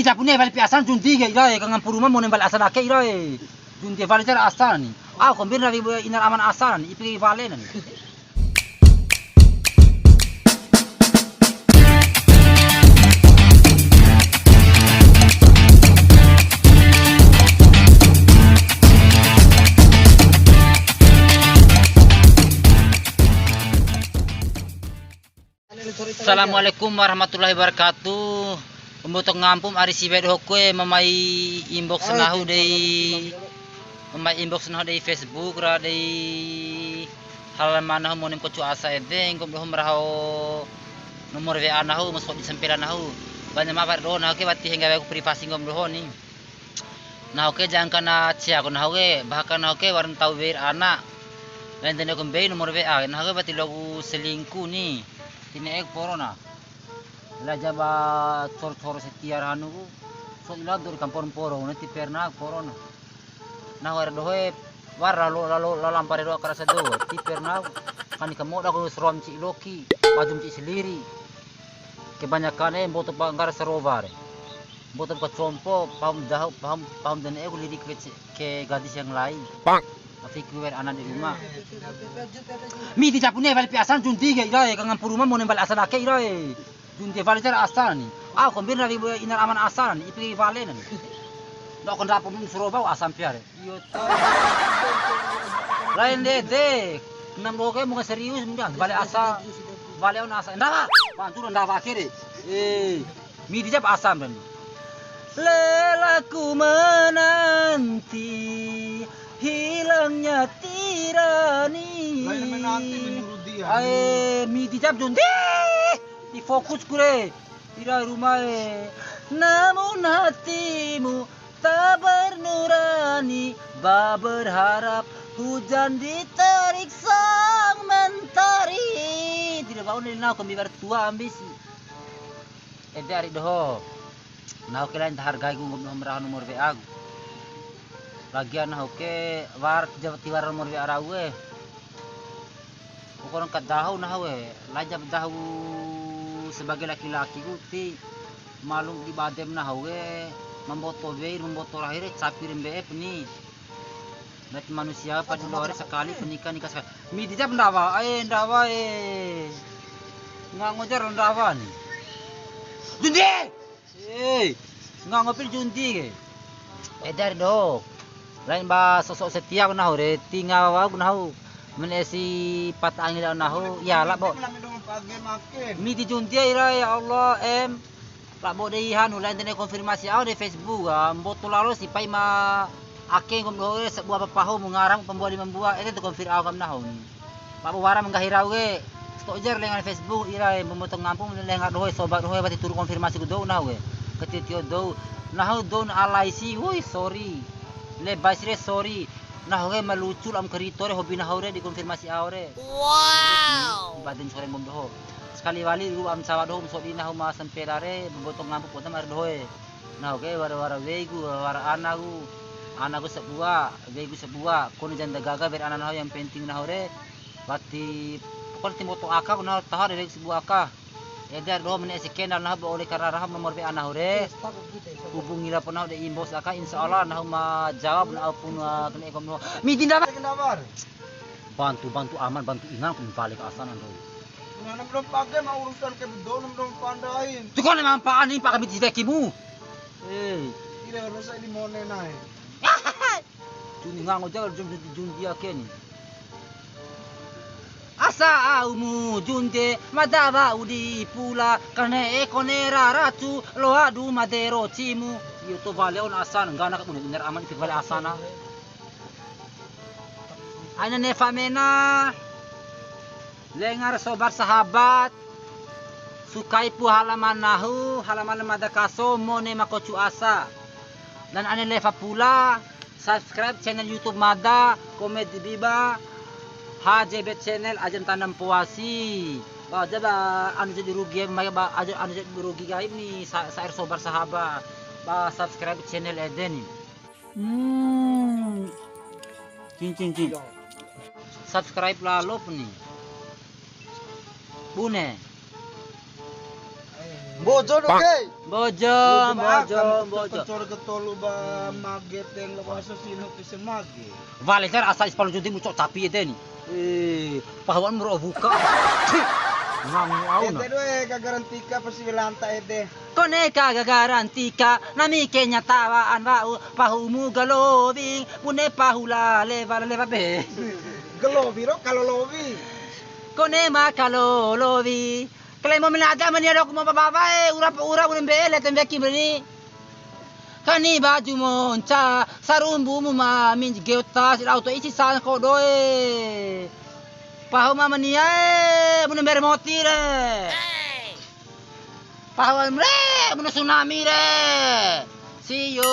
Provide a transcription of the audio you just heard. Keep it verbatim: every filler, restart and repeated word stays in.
Ita punya balik piasan junti ke ira e, kangampu ruma mone balik asal ake ira e. Junti balik cara asal ni. Au kombir dari ina ra aman asal ni, ipi balik ni. Assalamualaikum warahmatullahi wabarakatuh. Pembuat ngampum ari siwe doho kue mamai inbox nahu dei, mamai inbox nahu dei Facebook ra dei halaman nahu mone ma kocu asa ede, nggomi doho ma raho nomor W A nahu, ma sodi sampela nahu. Bune ma wara doho nahu ke wati hengga wea ku privasi nggomi doho ni. Nahu ke jangka na cea ku nahu ke, bahkan nahu ke wara ntau wei ra ana. Lain tene ku mbei nomor W A, nahu ke wati loaku selingkuh ni. Ti ne'e ku poro na. La jaba coro-coro setia ra hanu ku. So ila dori kampor mporo, na ti pernah ku poro na. Nahu wara dohoe, wara lalo, lalo, lalo lampa re doho aka rasa doho. Ti pernah ku. Kani kamoda ku sarowa nci'i loki, baju nci'i seliri. Kebanyakan e mboto pa nggara sarowa re. Mboto pa kacompo, pahum dahu, pahum, pahum da ne'e ku liri ke, ke gadis yang lain. Bang. Tapi ku wei ra ana di rumah. Midi japu ne'e balik piasan junti ke ira e, kangampu ruma mone balik asal ake ira e. Junti balik cara asal ni. Au kombir dari ina ra aman asal ni, ipi balik ni. Ndok kondrapo mun sarowa bau asam piare. Iyo to. Lain de, de. Nam doho ke mungkin serius, mungkin balik asa. Balik on asa. Ndawa. Pantu ndawa akhir e. Eh, midi jap asam dan. Lelaku menanti hilangnya tirani. Lain menanti menurut dia. Ae, midi jap junti. Di fokus ku re. Ira rumae, namun hatimu tak bernurani, ba berharap hujan di terik sang mentari. Tidak bau ni nahu kombi wara tua ambisi. Ede ari doho. Nahu ke lain ta hargai ku nggomi doho ma raho nomor W A ku. Lagian nahu ke war, tiwara nomor W A rau e. Pokokna kadahu nahu e, lain ja ba dahu sebagai laki-laki ku ti malu di badem nahu e, mamboto wei, mamboto rahi re, capi re mbe'e pani. Berarti manusia pa di luar sakali pa nika, nika sakali. Midi jap ndawa, eh, ndawa, eh. Ngango jar ndawa ni. Junti! Eh, ngango pil junti ke. Ede ari doho. Lain ba sosok setia ku nahu re, ti ngawa ku nahu. Mene si patah angin lao nahu, ya labo. Midi junti ira, ya Allah, em. Labo dei hanu, lain tene konfirmasi au dei Facebook, ah, mboto lalo si pai ma ake nggomi doho re sabua papahu mu ngaram pambua lima mbua, ede tu konfir au kam nahu ni. Labo wara ma nggahi rau ke, sato'i jar lenga Facebook, ira e, mboto ngampu lenga doho e, sobat doho e, wati turu konfirmasi ku dou nahu ke. Ketio-tio dou, nahu dou na alai si, woi, sorry. Lebai si re, sorry. Nahu ke ma lucu lam karito re, hobi nahu re, di konfirmasi au re. Wow. Badin sore nggomi doho. Sakali wali ru'u am sawa doho, sodi nahu ma sampela re, mboto ngampu poda ma ari doho e. Nahu ke wara-wara wei ku, wara ana ku. Ana ku sabua, wei ku sabua. Kone janda gaga wei ra ana nahu, yang penting nahu re. Wati, pokoknya ti mboto aka ku nahu taho re wei ku sabua aka. Ede ari doho mene ese kenal nahu ba oleh karena raho nomor W A nahu re. Hubungi labo nahu de inbox aka, insya Allah nahu ma jawab na au pun, ah, kene kom nahu. Midi ndawa. Bantu, bantu aman, bantu inan ku balik asana doho. Nah, nam belum pakai mau urusan ke bedo, nam belum pandain. Tu kone mampaan ni pakai midi vekimu. Eh. Ira rusak di mone nae. Juni ngango jaga jum, jum, jum dia keni. Asa au mu junte, mada wa'u di pula, kane e kone raracu, loa du made rocimu. Iyo to wale on asana, nggana ka bune inar aman ipi wale asana. Aina nefa mena. Lengar sobat sahabat. Sukai pu halaman nahu, halaman mada kaso, mone ma kocu asa. Dan ane lefa pula, subscribe channel YouTube mada, Komedi Biba, H J B Channel, Ajan Tanam Poasi. Ba, aja ba, anu jadi rugi, mai ba, aja anu jadi rugi kai ni, sa-, sair sobat sahabat. Ba, subscribe channel ede ni. Hmm. Cin, cin, cin. Subscribe lalo pu ni. Bune. Mbojo doke. Mbojo, Mbojo, Mbojo. Kocor ketolu ba mage teng lo waso sino pese mage. Wale jar asa ispal judi mucok capi ede ni. Eh, pahuan muro buka. Ngamu au na. Ede doe gagaran tika pasi welanta ede. Kone ka gagaran tika, nami kenya tawaan wa'u, pahumu galowing, bune pahu la lewa, la lewa be. Galowi ro kalolowi. Kone ma kalolowi. Kalemo mena aja mania doku ma babae, ura pa ura bune mbele tembe ki beni. Kani baju monca, sarumbumu ma minji geota, si auto isi sa kodoe. Pahu ma mania e, bune mbere moti re. Pahu re, bune tsunami re. See you.